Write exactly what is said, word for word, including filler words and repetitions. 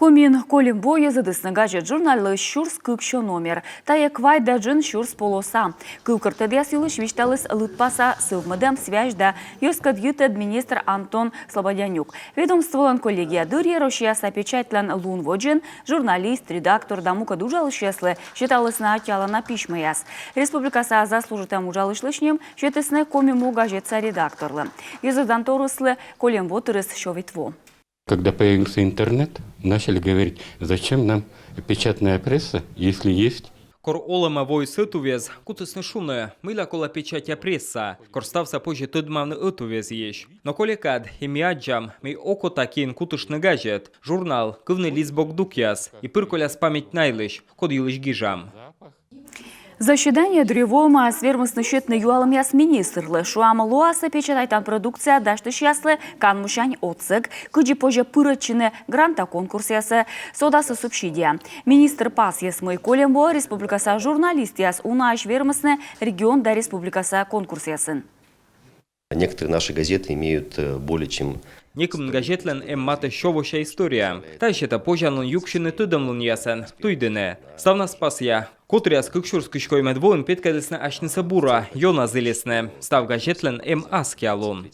Комиын «Кольӧм во» йӧзӧдісны газет-журналлысь сюрс кыксё номер. Тайӧ квайт да джын сюрс полоса. Кывкӧртӧдъяс йылысь висьталіс лыдпаса сӧвмӧдӧм, связь да йӧзкӧд йитӧд министр Антон Слободянюк. Ведомстволӧн коллегия дырйи Россияса печатьлӧн лун водзын журналист, редактор да мукӧд уджалысьяслы сеталісны аттьӧалана письмӧяс. Республикаса заслужитӧм уджалысьлысь ним сетісны «Коми му» газетса редакторлы. Йӧзӧдан торъяслы «Кольӧм во» тырис сё вит во. Когда появился интернет, начали говорить, зачем нам печатная пресса, если есть. Кор олӧмӧ воис ӧтуввез, кутісны шуны, мыйла колӧ печатья пресса, кор ставсӧ позьӧ тӧдмавны ӧтуввезйысь. Но коли кад, и ми аддзам, мый окота киын кутыштны газет, журнал, кывны лист бок дукъяс, и пыр коляс память на йылысь, код йылысь гижам. Заседание дырйи воӧмаяс вермисны сетны юалӧмъяс министрлы. Шуам, лоас-ӧ печатайтан продукция дасьтысьяслы канмусянь отсӧг, кыдзи позьӧ пырӧдчыны гранта конкурсъясӧ, содасӧ субсидия. Министр пасйис, мый «Кольӧм во» республикаса журналистъяс унаысь вермисны регион да республикаса конкурсъясын. Некоторые наши газеты имеют э, более чем Некымын газетлӧн эм матӧ сё вося история. Тайӧ сетӧ позянлун юксьыны тӧдӧмлунъясӧн, туйдыны. Ставнас пасъя, котыръяс кык сюрс кызь коймӧд воын петкӧдлісны асьнысӧ бура, ёна зілисны. Став газетлӧн эм аскиа лун.